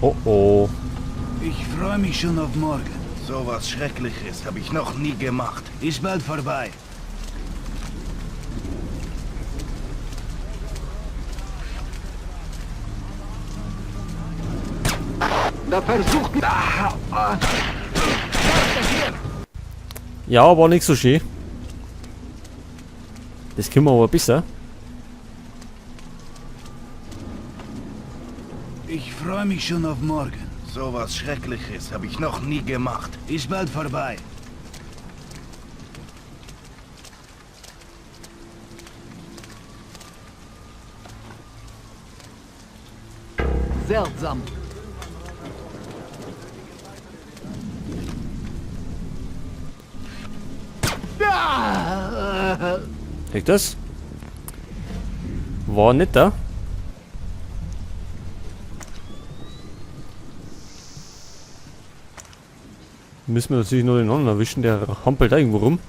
Oh oh. Ich freue mich schon auf morgen. So was Schreckliches habe ich noch nie gemacht. Ist bald vorbei. Da versucht... Ja, war nicht so schön. Das können wir aber besser. Ich freue mich schon auf morgen. So was Schreckliches habe ich noch nie gemacht. Ist bald vorbei. Seltsam. Echt das? War nicht da. Müssen wir natürlich nur den anderen erwischen, der hampelt da irgendwo rum.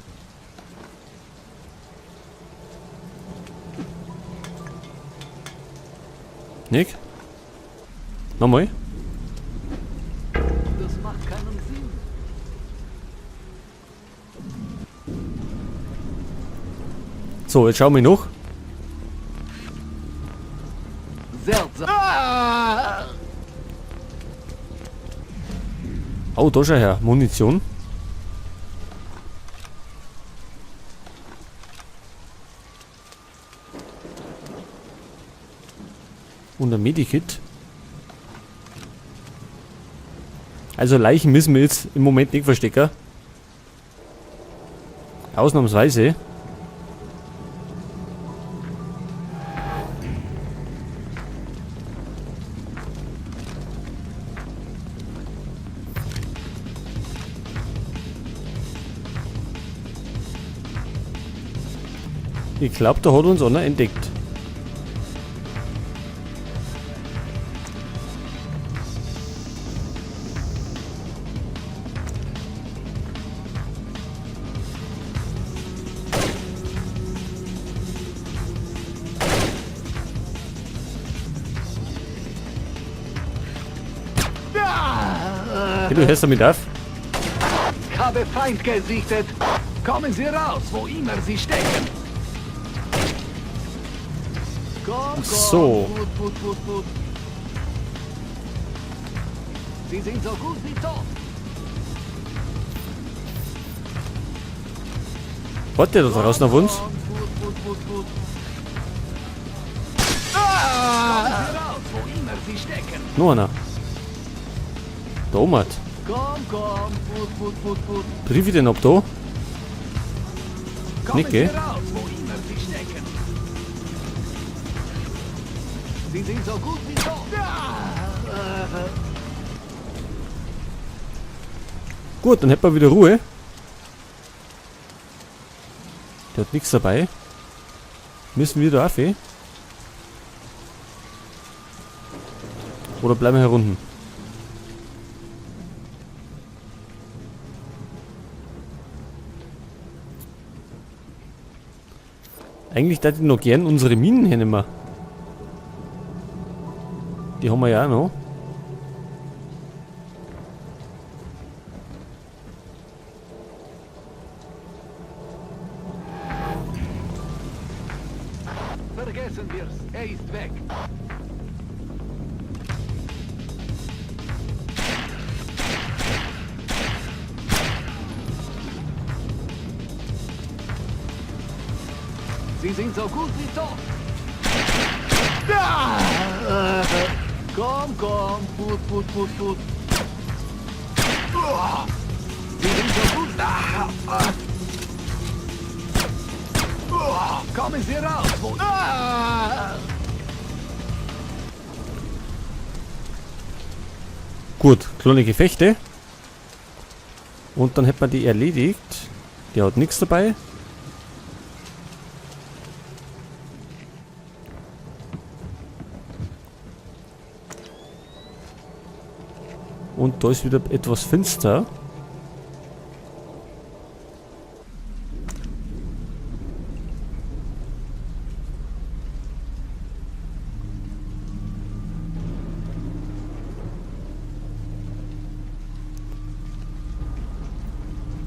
Nick? Nochmal? Das macht keinen Sinn. So, jetzt schauen wir noch. Seltsam. Oh, da schau her. Munition. Und ein Medikit. Also Leichen müssen wir jetzt im Moment nicht verstecken. Ausnahmsweise. Ich glaube, da hat uns einer entdeckt. Hey, du hörst damit auf? Ich habe Feind gesichtet. Kommen Sie raus, wo immer Sie stecken. Komm, komm. So. Gut, gut, gut, gut. Sie sind so gut wie tot. Warte der da draußen auf uns? Komm, gut, gut, gut, gut. Kommen Sie raus, wo immer Sie stecken. Noch einer. Da oben hat. Komm, komm, gut, gut, gut, gut. Triff ich den ab da? Kommen Nicht, gell? Sie raus, wo immer Sie stecken. Sie sind so gut wie tot. Gut, dann hätten wir wieder Ruhe. Der hat nichts dabei. Müssen wir da auf, eh? Oder bleiben wir hier unten? Eigentlich hätte ich noch gern unsere Minen hernehmen. Die haben wir ja auch noch. Vergessen wir's. Er ist weg. Sie sind so gut wie tot. Komm, komm, gut, gut, gut, gut. Sie sind so gut. Kommen Sie raus. Wo Gut, kleine Gefechte. Und dann hätte man die erledigt. Der hat nichts dabei. Und da ist wieder etwas finster.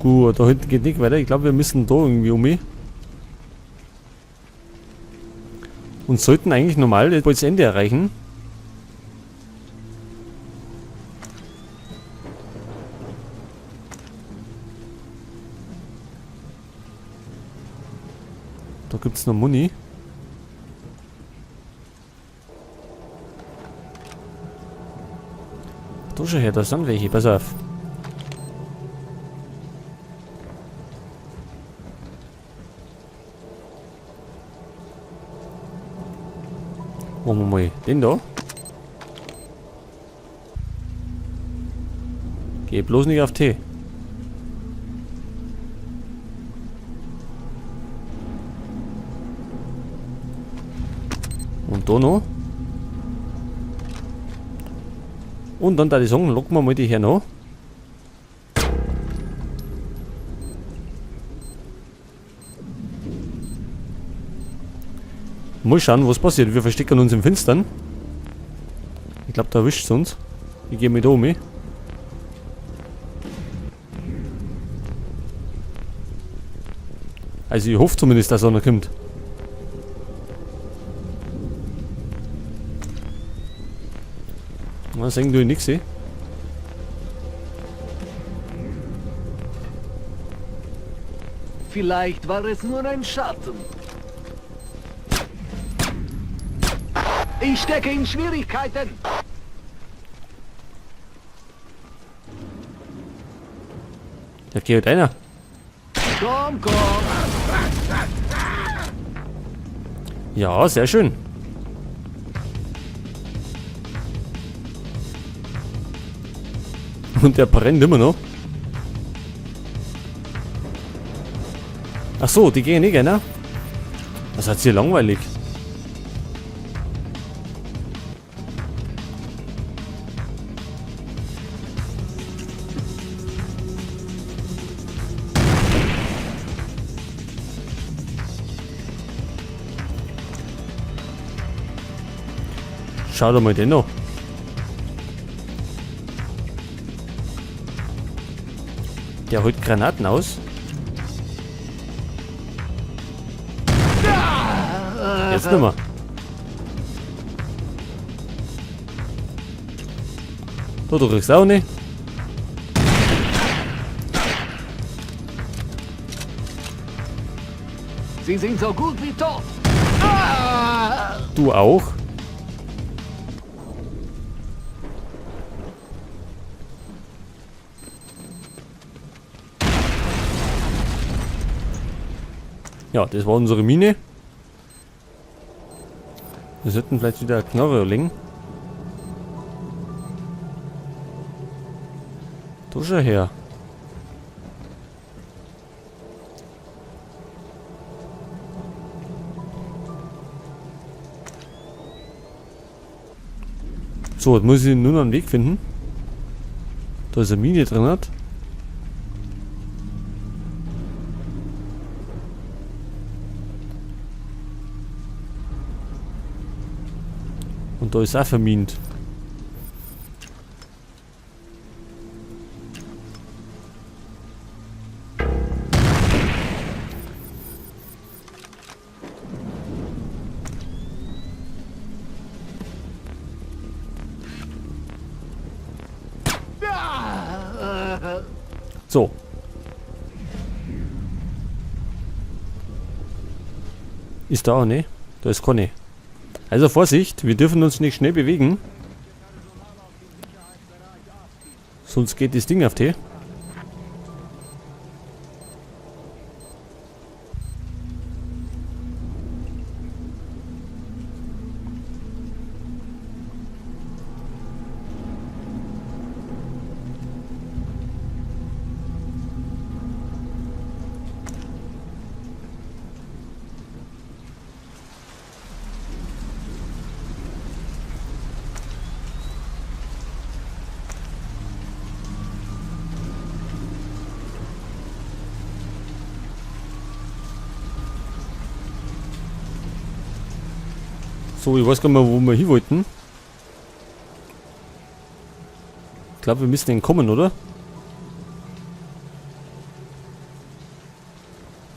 Gut, da hinten geht nicht weiter. Ich glaube, wir müssen da irgendwie um. Und sollten eigentlich normal bald das Ende erreichen. Da gibt's noch Muni. Da schau her, da sind welche. Pass auf. Machen wir mal den da. Geh bloß nicht auf T. Und da noch. Und dann da die sagen, locken wir mal die her noch. Mal schauen, was passiert. Wir verstecken uns im Finstern. Ich glaub, da erwischt's uns. Ich geh mit um. Also ich hoffe zumindest, dass er noch kommt. Na, sehen du nix, eh? Vielleicht war es nur ein Schatten. Ich stecke in Schwierigkeiten. Da geht einer. Komm, komm. Ja, sehr schön. Und der brennt immer noch. Ach so, die gehen nicht, ne? Das hat sie langweilig. Schau doch mal den noch. Der holt Granaten aus. Jetzt nimmer. Da, du kriegst auch nicht. Sie sind so gut wie tot. Du auch? Ja, das war unsere Mine. Wir sollten vielleicht wieder eine Knarre legen. Da schau her. So, jetzt muss ich nur noch einen Weg finden. Da ist eine Mine drin hat. Und da ist auch vermint. So. Ist da auch ne? Da ist keine. Also Vorsicht, wir dürfen uns nicht schnell bewegen. Sonst geht das Ding auf die. So, ich weiß gar nicht mehr, wo wir hin wollten. Ich glaub, wir müssen entkommen, oder?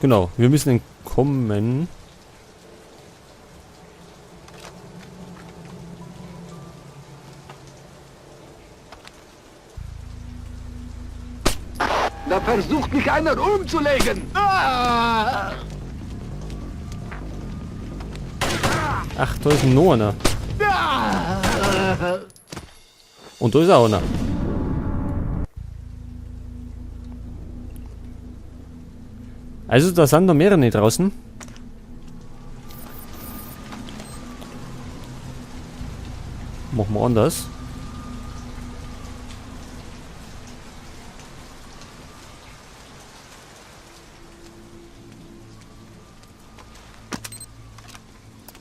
Genau, wir müssen entkommen. Da versucht mich einer umzulegen. Ah! Ach, da ist noch einer. Und da ist auch einer. Also da sind noch mehrere draußen. Machen wir anders.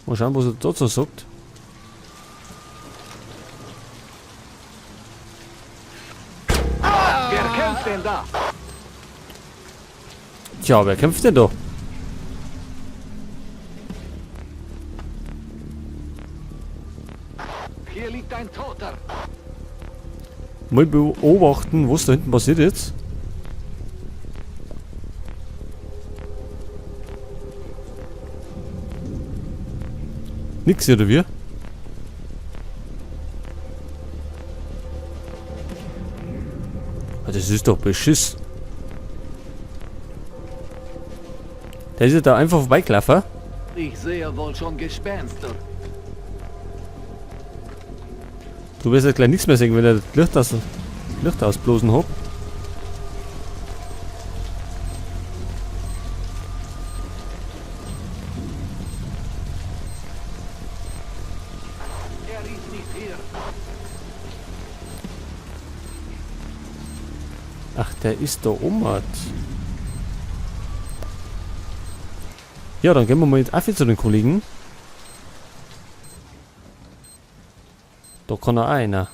Mal schauen, was er dazu sagt. Wer kämpft denn da? Tja, wer kämpft denn da? Hier liegt ein Toter. Mal beobachten, was da hinten passiert jetzt. Nix, oder wir? Ah, das ist doch Beschiss. Der ist ja da einfach vorbeigelaufen. Ich sehe wohl schon Gespenster. Du wirst ja gleich nichts mehr sehen, wenn ich das Licht ausblosen hab. Er ist nicht hier. Ach, der ist da oben. Ja, dann gehen wir mal jetzt auf zu den Kollegen. Da kann er auch einer.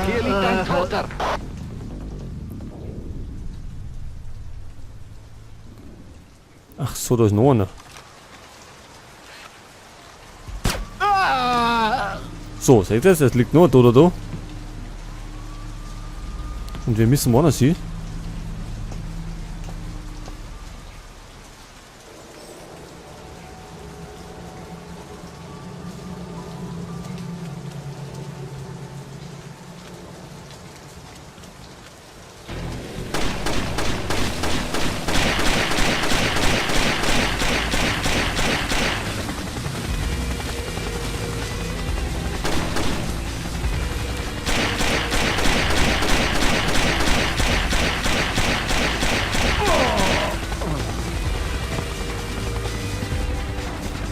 Hier liegt ein Toter. Ach so, da ist noch einer. So, seht ihr das? Es liegt nur da oder da. Und wir müssen woanders hin.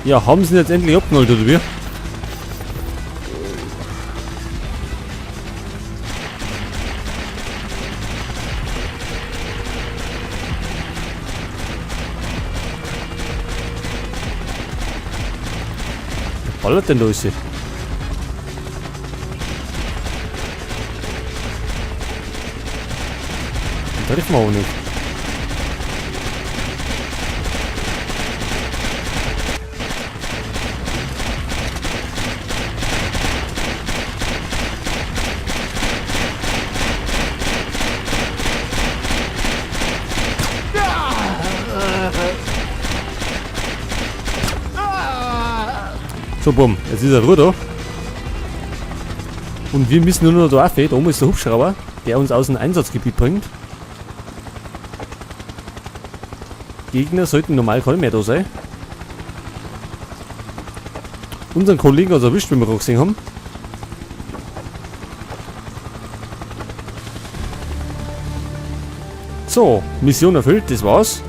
Ja, haben sie ihn jetzt endlich abgeholt, oder wie? Wer ballert denn da alles? Den treffen wir auch nicht. So, bumm, jetzt ist er Ruhe da. Und wir müssen nur noch da rauf. Da oben ist der Hubschrauber, der uns aus dem Einsatzgebiet bringt. Gegner sollten normal keine mehr da sein. Unseren Kollegen hat es erwischt, wie wir gerade gesehen haben. So, Mission erfüllt, das war's.